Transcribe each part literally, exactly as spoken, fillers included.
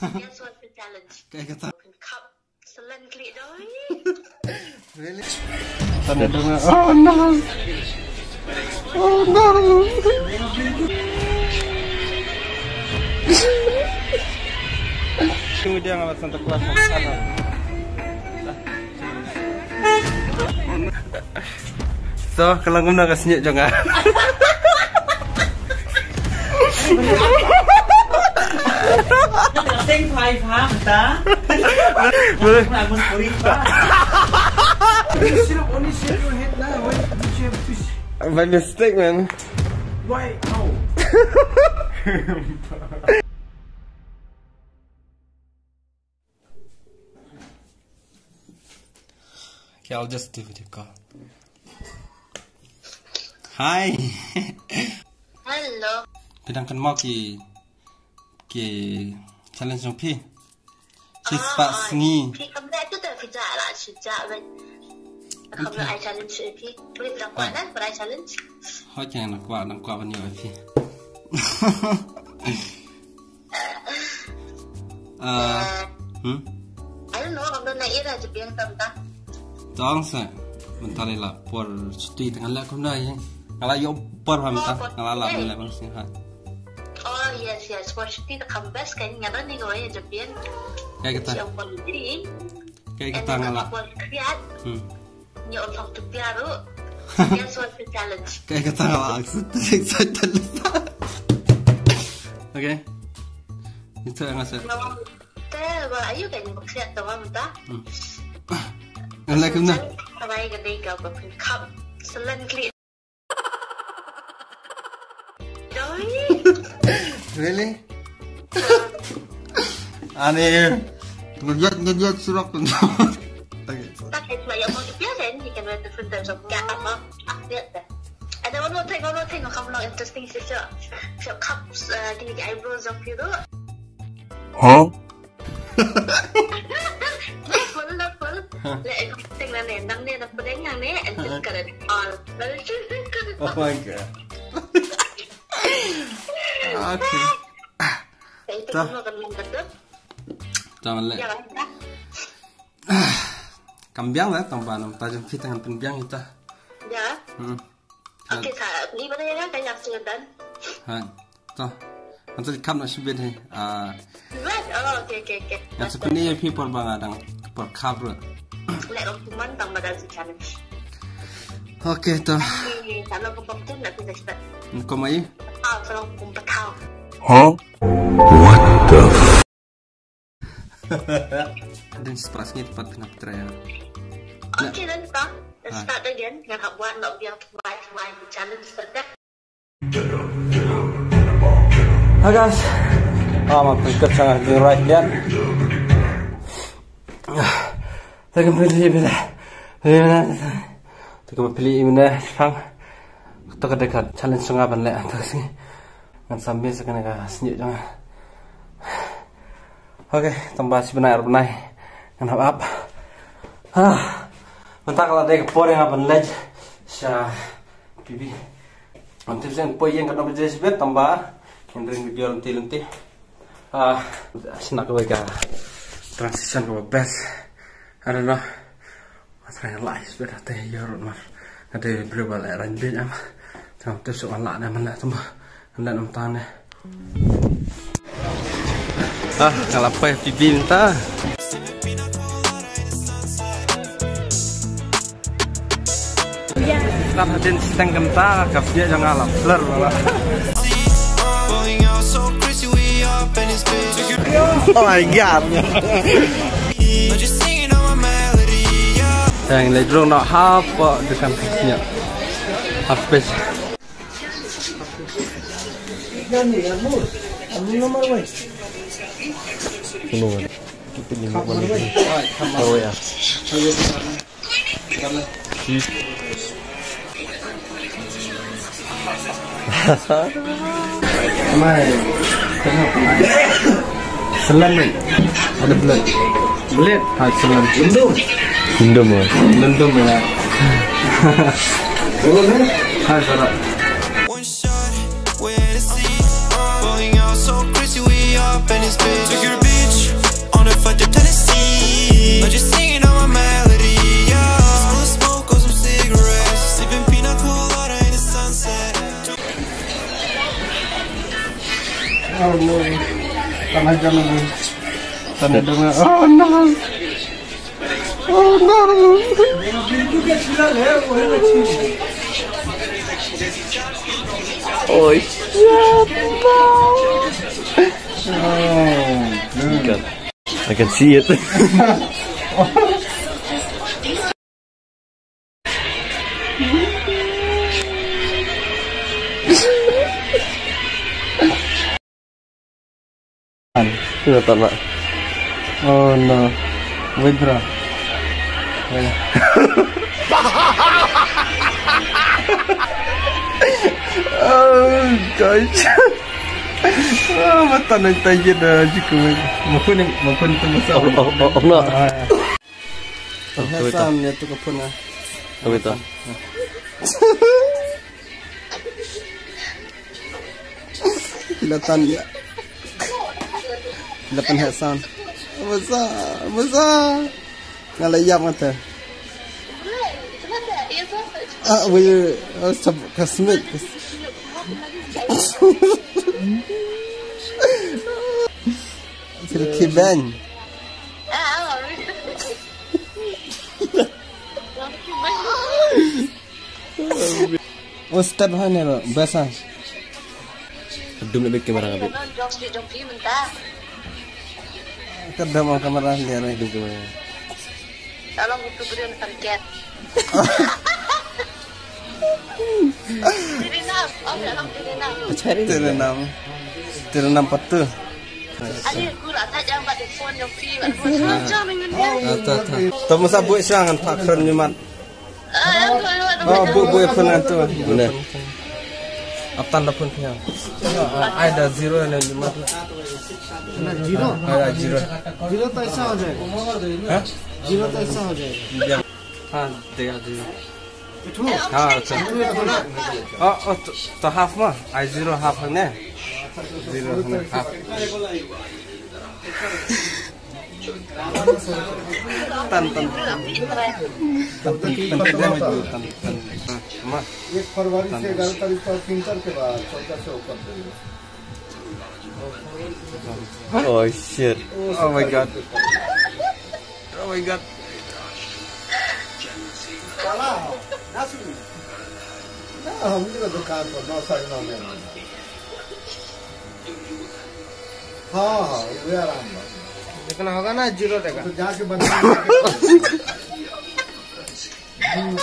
Guess what's the challenge? Kaei kata? Cup. Selen klik doi. Really? Tanda dengar. Oh no. Oh no. Sini dia ngawat Santa Claus. So, ka long kumno ka snieh jong nga? Teng phai pha mynta. Boleh. Aku nak mus puri pha. Only shake, only shake your head lah. Why you shake this? By mistake, man. Why? How? Okay, I'll just do video call. Hi. Hello. Phi dang kynmaw ki, ki challenge jong phi? Shi spah sngi. Phi kam leh tu, phi jah lah, shi jah ban. Kam leh ai challenge phi. Phi dang kwah na, phi ai challenge. Okay, dang kwah, dang kwah ban ïoh phi. Ah, hmm? I don't know, kam don na ira je biang tam ta. Tong sa. Mynta la por chuti tang la kumno ïa. Nga la ïoh por ha mynta. Nga la la mynta la bang sing ha. Oh yes, yes. Por chuti ta kam best kan nga don ni ko ïa je biang. Kaei kata? Por chuti. Kaei kata nga la. Por kriat. Hmm. Nyo ong tu piaru. Guess what's the challenge? Kaei kata nga la excited. Okay. Ito ang asa. Te ba ayu kan bakriat ta mynta. Hmm. Nga la kumno? Abai ka dei ka ba pun cup. Selen klik. Doi. Really? Ani, ngejat, ngejat surak tu. Okay. Tak, it's like, I'm on the piano and you can write different types of cat, uh, yeah. And then one more thing, one more thing, come along, interesting, so, so cups, uh, can you get eyebrows up, you know? Huh? Full, full. Huh. Leh, teng na ne, nang ne, nang pdeng nang ne, and just cut it all. Oh my God. Okay. Tah. Tah, leh. Kam biang lah, tang ba nam ta jong phi tang pynbiang ita. Ya. Hmm. Okay, sa, ni ba ya kan yang sudah dan. Ha. To. Ngan sa kap noh shibit hi. Ah. Shibit? Oh, okay, okay, okay. Ngan sa pyni ïa phi por ba nga dang por kap ruh. Leh ong kumne tang ba dang sa challenge. Okay, to. Okay, sa long kum pom tum na phi sa shibit. Kum ai? Ah, sa long kum patau. Huh? What the f- Din spah sngi pat phin hap try. Okay, then start. Let's start again. Ngan hap wan nok biang try, try challenge start. Hi guys. Ah, ma pynkat sa nga jong right yan. Thank you, please, please, please. Te kaba phi ïohi mynne shipang. Kato ka dei ka challenge jong nga ban leh hangta ka sngi. Ngan sa miss ïa kane ka snieh jong nga. Okay, tang ba shi bnai ar bnai ngan hap ap. Ha. Mynta ka la dei ka por ïa nga ban leit sha P B. Ngam tip shen poi ïing katno baje shibit, tang ba ngin ring video lynti lynti. Ah, shna kawei ka transition kaba best. I don't know. Nga trai nga lah ïa sbet hata ïa ruh mar. Nga dei briew ba leh rang bieit em. Te ngam tip shuh ngan lah ne em, ngan leh tang ba ngan leh namar ne. Ah, nga la poi P B mynta. Start hadien shiteng kynta ka bieit jong nga la blur bha. Oh my God. Tang leit rung noh hapoh dukan ka snieh. Half page. Hello. Kita ni mau balik. Oh ya. Mai. Selen ni. Ada belet. Belet. Hai, selen. Lendum. Lendum, eh. Lendum, ya. Hai, salah. One shot, we're in the sea. Falling out so crazy, we up in this bitch. Took your bitch Oh no. Oh no. Oh shit. No. Oh, good. I can see it. Sudah tak nak. Oh no. Withdraw. Wait. Oh gosh. Ah, mata na tayo na jiko. Mapun, mapun tu masa. Oh, oh, oh, oh, no. Ah. Oh, heh, sorry, sam, ya tu ka phone ah. Sorry, sorry. Kilatan ya. Kilatan heh sam. Masa, masa. Nga la ïap nga te. Ah, wei, ah, sab, ka smek. Sila ki ben. Oh, step ha ne ro, besa. Dum le bek kamera nga bek. Ka dum kamera le ro. Dum kamera. Tolong itu beri kan cat. Tiri nam, oh, tolong tiri nam. Tiri nam. Tiri nam patu. Ayo, aku rasa jangan buat phone yang free, buat phone. Jangan dengan dia. Ah, ta, ta. Tama sa buat siang kan, Pak Kron Newman. Oh, bu, bu, phone ngan tu. Mana? Ap tan da phone phi. Ai da zero na lima tu. Zero? Ai da zero. Zero to aisa ho jayega. Ha? Zero to aisa ho jayega. Ha, dekha zero. Ha, acha. Oh, oh, to, to half ma. Ai zero half ne. Zero half. Tan, tan, tan. Tan, tan, tan. एक फरवरी से ग्यारह तारीख तक प्रिंटर के बाद चौदह से ऊपर देंगे। Oh shit. Oh my god. Oh my god. काला, ना सुनी। ना, हम लोग दुकान पर नौ, साढ़े नौ में। हाँ, हाँ, वो आराम है। जितना होगा ना, जीरो देगा। तो जाके बना। हम्म,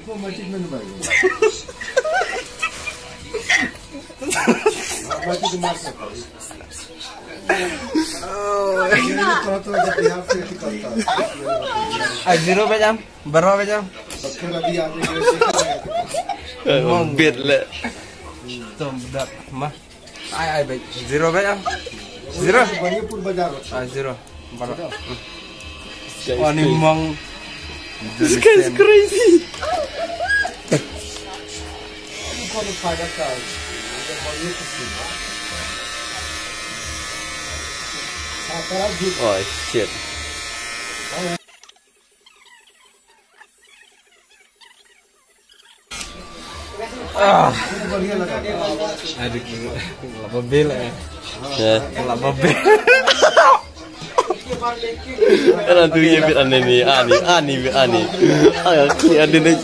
वो मस्जिद में नहीं भाई। हाँ, मस्जिद में मार सकता है। ये थोड़ा, थोड़ा सा बिहार से ऐसे करता है। Ai zero bejam, berapa bejam? तो फिर अभी आगे ये सीख रहे हैं। Oh, bit le. Tum dak ma. Ai, ai, bej. Zero bejam. Zero. बनियापुर बाजार होता है। Ah, zero. Bara. Wah, ni mong. This guy is crazy. Oh shit. Ah. Aduh, laba bel eh. Ya. Laba bel. Ana tu ye bit ane ni, ani, ani bit ani. Aya kini ade ni.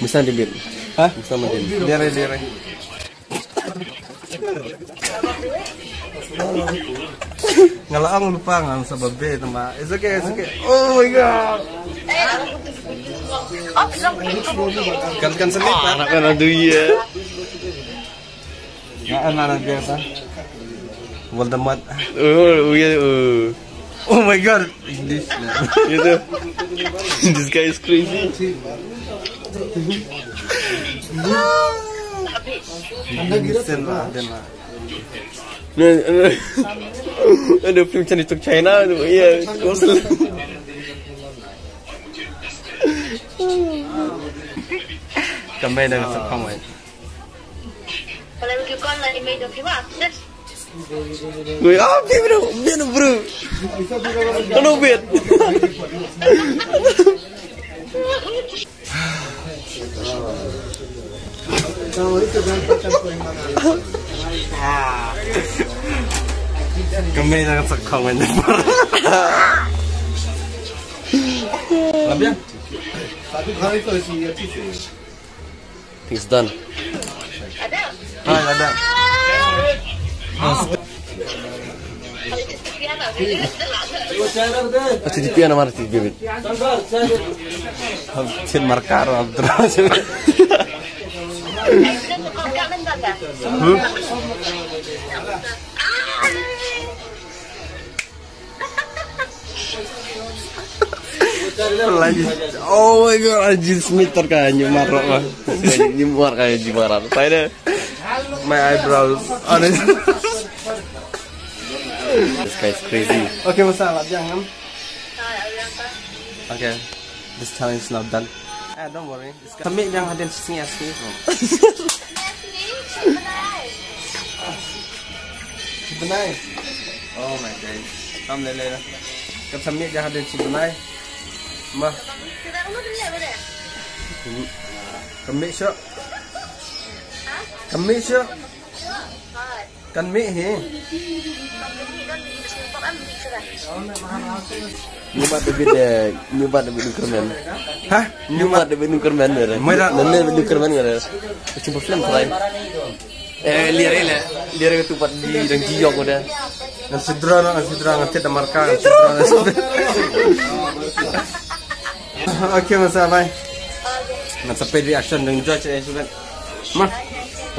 Musa di bit. Ha? Musa madin. Dere, dere. Nga la ong lypa ngan sa babe tama. It's okay, it's okay. Oh my god. Kan, kan sendiri. Ah, anak kan ada ya. Nga ana na dia ta. Voldemort. Oh, oh, yeah, oh. Oh my god. English na. Gitu. This guy is crazy. Anda gila sen lah, den lah. Ada film Chinese to China tu, iya. Kamai dah sa kamai. Kalau video call lah, email dah, okay, wah, dah. Wei, ah, bit bro, bit bro. Ano bit? Kami na sa comment. Alam yan. Things done. Hi, Adam. Ati di piano mara ti bibit. Ham chin markar abdra. Hmm? Lagi. Oh my God, Ajit Smith terkaya nyumar apa? Nyumar kayak jimara. Saya deh. My eyebrows. Honest. This guy is crazy. Okay, what's up, Abjang? Okay, this challenge is not done. Ah, don't worry. It's got to make them hadn't seen us. Benai. Oh my God. Kam le le. Kam samit dah ada si Benai. Mah. Kam mih syok. Kam mih syok. Kan mih hi. Ni mat da bit, eh, ni mat da bit nukermen. Hah? Ni mat da bit nukermen, eh. Mai da. Nanne bit nukermen, eh. Cuma film try. Eh, liar ila, liar ka tupat di dang jiyok udah. Ngan sidra na, ngan sidra, ngan tet da marka, ngan sidra na. Okay, masa bye. Ngan sampai reaction dang judge eh sudah. Mah.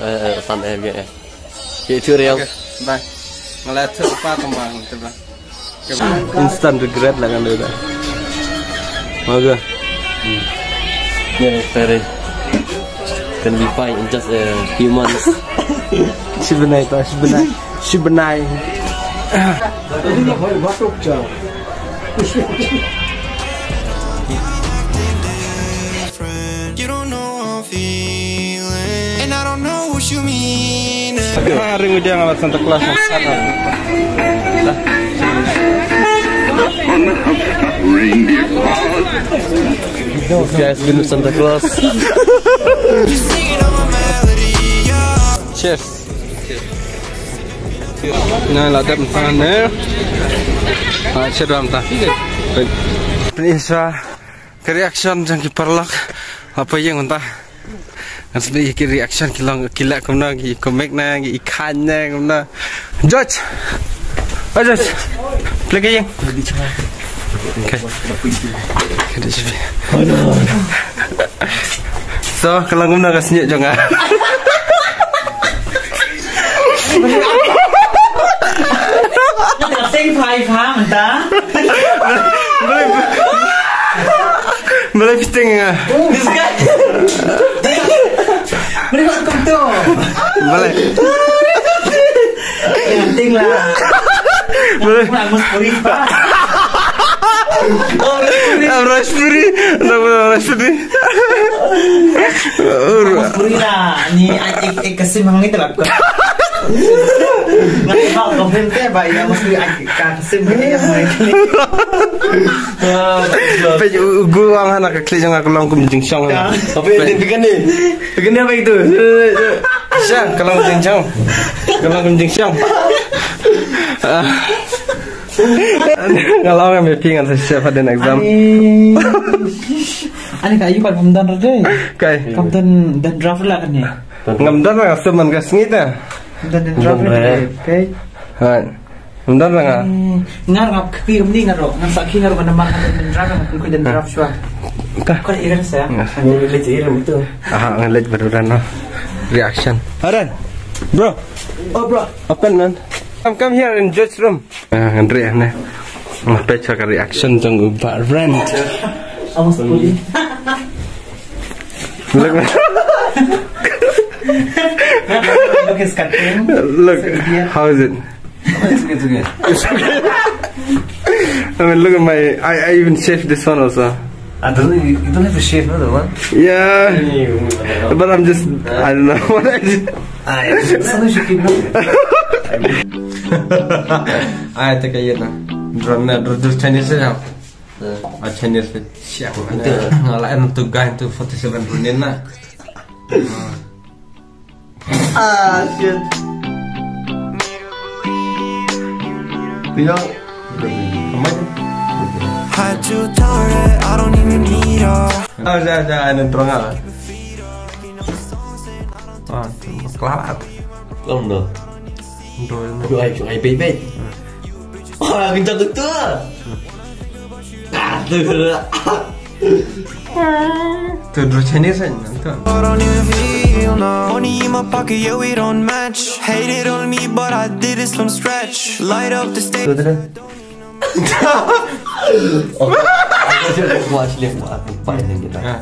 Eh, eh, san eh biar eh. Ki tu real. Okay, bye. Ngala tu apa tu mah, tu bye. Instant regret lah kan dia. Maka. Yeah, very. Can be fine in just a few months. Shi benai ta, shi benai. Shi benai. You don't know how I'm feeling, and I don't know what you mean. Ah, ring udah ngawat Santa Claus. This guy's been with Santa Claus. Cheers. Na la dep tan ne. Ah, cheers ram ta. Please, uh, Ka reaction jong ki paralok. Apa ïeng mynta? Ngan sdang ki reaction ki long ki leh kumno, ki komik ne, ki khan ne kumno. Judge. Oh, judge. Play ka ïeng. Okay. So, ka long kumno ka snieh jong nga. Sing phai pha mynta. Balei fitting ah. This guy. Balei wat kum tu. Balei. Yang ting lah. Balei. Aku nak mus puri pa. Oh, puri. Ah, rice puri. Nak pun rice puri. Mus puri lah. Ni ai ek ek kasim hangi telap ka. Ngan ba ko film te ba ïa mus puri ai ka kasim hangi. Peit u, u gu wang hana ka kli jong ka long kum jingshong hana. Apa yang dia pegang ni? Pegang ni apa itu? Sha, ka long jingshong. Ka long kum jingshong. Ah. Nga long nga me phi ngan sa chef hadien exam. Ani, ani ka ayu ka ngam don re. Kai. Kam don dandruff la kane. Ngam don nga seman ka sngi ta. Don dandruff re. Kai. Ha. Ngam don nga. Ngar ngap kpi rum ni ngaro. Ngan sakhi ngaro kana mar ka don dandruff, ngan khui dandruff shwa. Ka. Ka iran sa. Ngan leit iran tu. Aha, ngan leit baruran no. Reaction. Aran. Bro. Oh, bro. Open, man. Come, come here in judge room. Ah, ngan riak ne. Nga peit ka reaction jong u Bah Ren. Awas puli. Look. Look his cutting. Look. How is it? It's okay, it's okay. It's okay. I mean, look at my, I, I even shaved this one also. I don't, you don't have to shave, no, the one? Yeah. But I'm just, I don't know what I did. Ai, sometimes you keep, no? Ai, ta ka ïa na. Drone na, drone, drone Chinese na. Ah, Chinese. Siap. Nga la en tu guy tu forty-seven Ronin na. Ah, shit. Yo. Aman. Had to tell her that I don't even need her. Ah, ja, ja, anan terang ah. Ah, tu kelar. Belum tu. Tu, tu. Cuai, cuai, baik, baik. Ah, kencang betul. Ah, tu. Tu dua Chinese kan, tu. Money in my pocket, yeah, we don't match. Hate it on me, but I did it from scratch. Light up the stage. Tu, tu, tu. Oh, aku actually aku buat ni kita. Ah.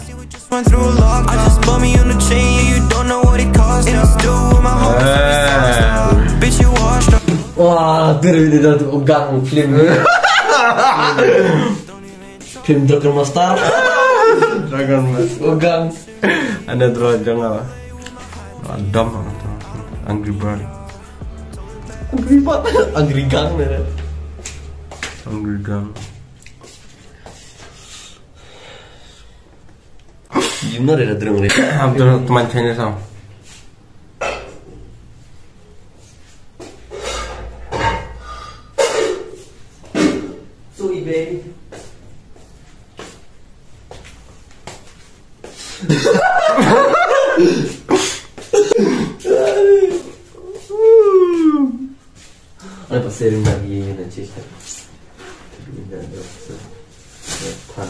Went through a lot. I just bought me on the chain, yeah, you don't know what it cost. And I'm still with my homies. Ah. Bitch, you washed up. Wah, tu dia tu gang film. Film Dragon Master. Dragon Master. Ugang. Ada draw jong apa? Adam apa tu? Angry Bird. Angry Bird. Angry Gang ni. Angry Gang. You know that I don't really. Am tu teman Chinese tau. Sorry, baby. Ay, pasarin lagi na chika. Tan.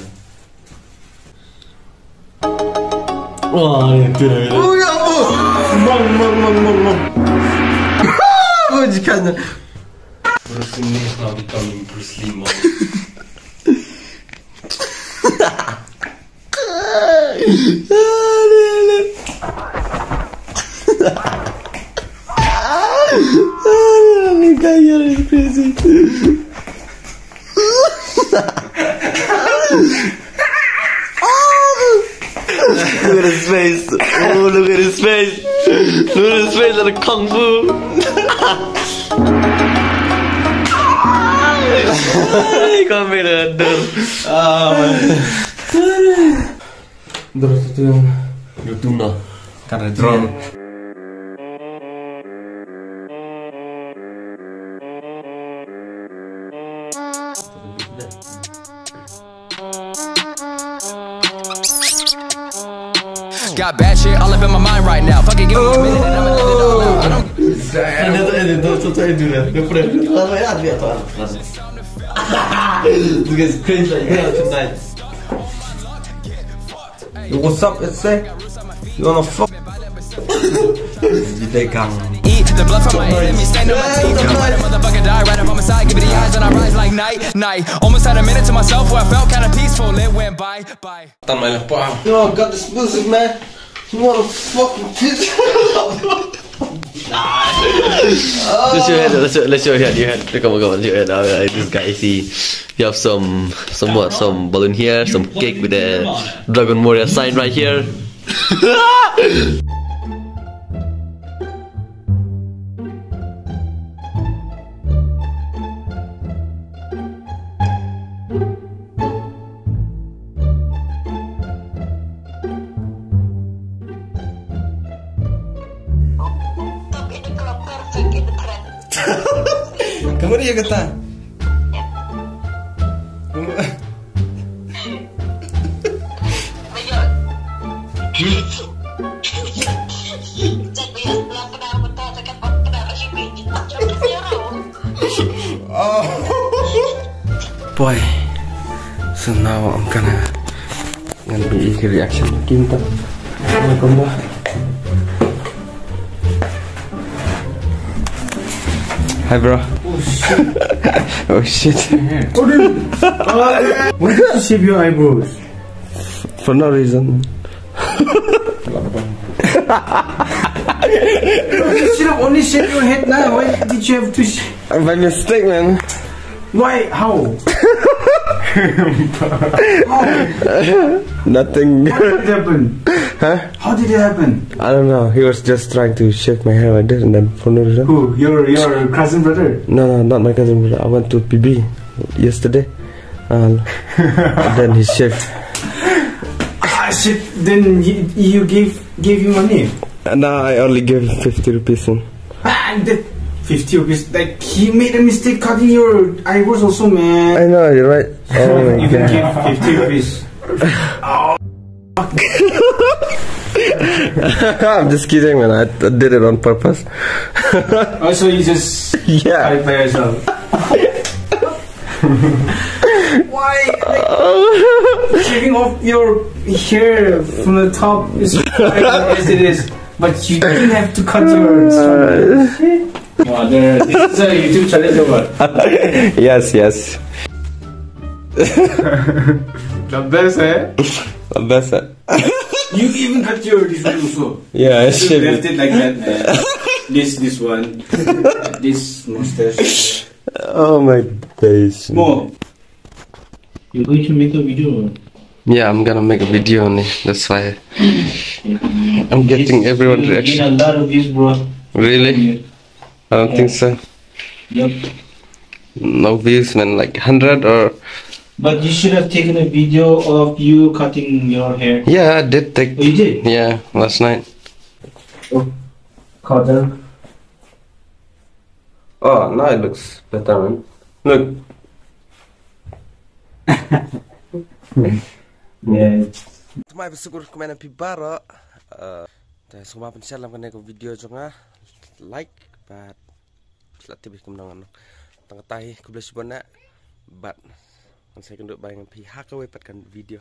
Wah, ini tu lagi. Oh, ya ampun. Mang, mang, mang, mang, mang. Majikan. Bruce Lee is now becoming Bruce Lee, mang. This guy here is crazy. Look at his face. Oh, look at his face. Look at his face like a kung fu. Come here, dude. Ah, man. Terus itu yang YouTube no. Karena drone. Got bad shit all up in my mind right now. Fuck it, give me a minute and I'ma let it all out. I don't Ada tu, ada tu, tu, tu, tu, tu. Dia pernah, dia pernah, ya, dia pernah. This guy's cringe like hell tonight. Yo, what's up, S A? You wanna fuck? Eat the blood from my enemies, stand on my teeth. Motherfucker die right up on my side, give me the eyes and I rise like night, night. Almost had a minute to myself where I felt kinda peaceful, it went by, by. Tan mai lah pa. Yo, I got this music, man. You wanna fucking piss? Let's show your head, let's show, let's show your head, your head. Come on, come on, show your head. All right, this guy, see, you have some, some what, some balloon here, some cake with a Dragon Warrior sign right here. Kamu dia kata. Oh. Boy. So now I'm gonna, gonna be reaction kita. Welcome back. Hi, bro. Oh shit. Oh shit. What did you shave your eyebrows? For no reason. You should have only shaved your head now. Why did you have to sh- By mistake, man. Why? How? How? Nothing. How did it happen? Huh? How did it happen? I don't know. He was just trying to shave my hair like this, and then for no reason. Who? Your, your cousin brother? No, no, not my cousin brother. I went to P B yesterday. Uh, then he shaved. Ah, shit. Then you, you gave, gave him money? Uh, no, I only gave him fifty rupees. And ah, and that, fifty rupees. Like, he made a mistake cutting your eyebrows also, man. I know, you're right. Oh my god. Fifty rupees. I'm just kidding, man. I, I did it on purpose. Also, you just, yeah, cut it by yourself. Why? Like, shaving off your hair from the top is fine as it is, but you didn't have to cut your. Shit. Wow, there, this is a YouTube challenge or what? Yes, yes. The best, eh? The best, eh? You even cut your this one also. Yeah, I shaved it. You left it like that, man. This, this one, this mustache. Oh my days. More. You're going to make a video? Yeah, I'm gonna make a video on it. That's why I'm getting everyone reaction. You get a lot of views, bro. Really? Yeah. I don't think so. Yep. No views, man. Like hundred or. But you should have taken a video of you cutting your hair. Yeah, I did take. Oh, you did? Yeah, last night. Oh, cotton. Oh, now it looks better, man. Look. Yeah. Tmai ba shukor kumne na phi baroh. Uh, te sngewbha pynshare ïa kane ka video jong nga. Like, bad slat tip kumno ngan. Tang katai, khublei shibun na. Bad ngan sa ïakynduh bad phi ha kawei pat ka video.